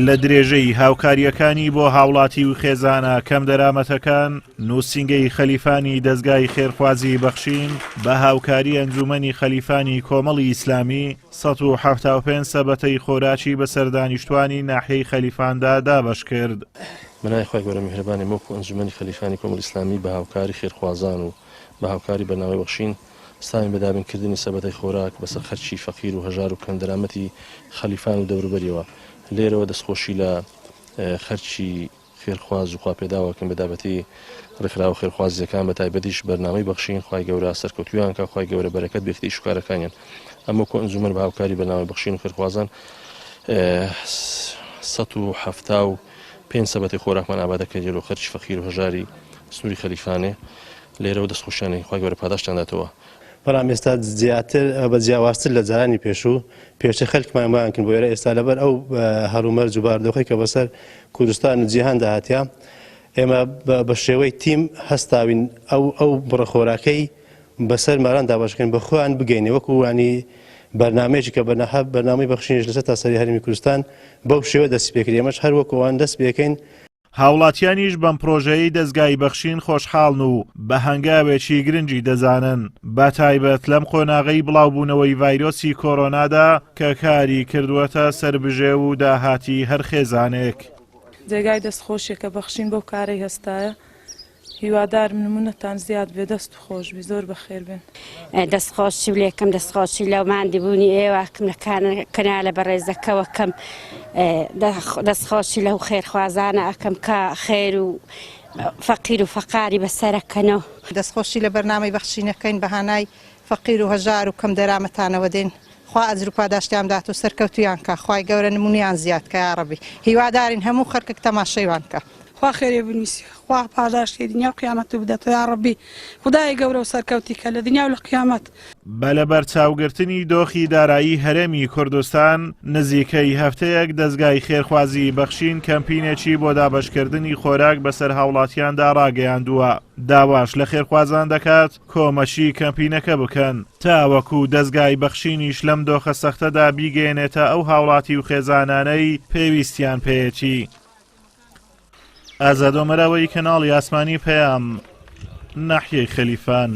لە درێژەی هاوکارییەکانی بۆ هاوڵاتی و خێزانە کەمدەرامەتەکان، نووسینگەی خەلیفانی دەزگای خێرخوازی بەخشین بە هاوکاری ئەنجوومەنی خەلیفانی کۆمەڵی ئیسلامی 175 سەبەتەی خۆراکی بەسەر دانیشتوانی ناحیەی خەلیفاندا دابەشکرد. بەناوی خوای گەورە میهرەبانی وەکو ئەنجومەنی خەلیفانی کۆمەڵی ئیسلامی بە هاوکاری خێرخوازان و بە هاوکاری بەرنامەی بەخشین ستاوین بە دابین کردنی سەبەتەی خۆراک بەسەر خەرکی فەقیر و هەژار و کەمدەرامەتی خەلیفان و دەوروبەریەوە لێرەوە دەستخۆشی لە خەرکی خێرخواز و خواپێداوەکەم بە تایبەتی ڕێکخراوە خێرخوازیەکان بە تایبەتیش بەرنامەی بەخشین خوای گەورە سەرکەوتویان کا خوای گەورە بەرەکەت بێتە ئیش و کارەکانیان ئەمە وەکو ئەنجومەن بە هاوکاری بەرنامەی بەخشین و خێرخوازان 175 سەبەتی خۆراکمان ئامادە کردیە لۆ خەرکی فەقیر و هەژاری سنووری خەلیفانێ لێرەوە دەستخۆشیانەکەین خوای گەورە پاداشتیان داتەوە. بەڵام ئێستا زیاتر بە جیاوازتر لە جارانی پێشوو، پێشتر خەلکمان وایان کرد بۆ ئێرە، ئێستا لەبەر ئەو هەلومەرج و بارودۆخەی کە بەسەر کوردستان و جیهاندا هاتیە، ئێمە بە شێوەی تیم هەستاوین ئەو ئەو بڕە خۆراکەی بەسەر ماران دابەش بکەین بە خۆیان بگەینێ وەکو وانی بەرنامەیەکی کە بەنەها بەرنامەی بەخشینیش لەسەر تاسەری هەرێمی کوردستان بەو شێوە دەستی پێکرد ئێمەش هەر وەکو ئەوان دەست پێکەین. هاوڵاتیانیش بەم پڕۆژەیەی دەزگای بەخشین خۆشحاڵن و بە هەنگاوێکی گرنگی دەزانن، بەتایبەت لەم قۆناغەی بڵاوبوونەوەی ڤایرۆسی کۆرۆنادا کە کاری کردووەتە سەر بژێو و داهاتی هەر خێزانێک. جێگای دەستخۆشیە کە بەخشین بەو کارەی هەستایە. هیوادارم نمونەتان زیاد بێ دەست خۆش بی زۆر بەخێر بێن. دەست خۆشی لێکەم دەست خۆشی لەو ماندی بوونی ئێوە کەم لە کەنالە بەڕێزەکەوە کەم دەست خۆشی لەو خێرخوازانە ئەکەم کە خێر و فەقیر و فەقاری بەسەرەکەنەوە. دەست خۆشی لە بەرنامەی بەخشینەکەین بە هانای فەقیر و هەژار و کەم دەرامەتانەوە دێن خوا ئەجر و پاداشتیان بدات و سەرکەوتویان کا خوای گەورە نمونیان زیاد کا یاڕەبی هیوادارین هەموو خەرکک تەماشەی وان کا. خوا خێرێ بنویسی خوا پاداشتی دنیا و قیامەتو بداتەوە یاڕەبی خودای گەورە و سەرکەوتی کە لە دنیا و لە قیامەت. بە لەبەرچاوگرتنی دۆخی دارایی هەرێمی کوردستان، نزیکەی هەفتەیەک دەزگای خێرخوازیی بەخشین کەمپینێکی بۆ دابەشکردنی خۆراک بەسەر هاوڵاتیاندا ڕاگەیاندووە، داواش لە خێرخوازان دەکات کۆمەکی کەمپینەکە بکەن، تاوەکو دەزگای بەخشینیش لەم دۆخە سەختەدا بیگەیەنێتە ئەو هاوڵاتی و خێزانانەی پێویستیان پێیەتی. ئازاد ئۆمەراوەیی کەناڵی ئاسمانی پەیام، ناحیەی خەلیفان.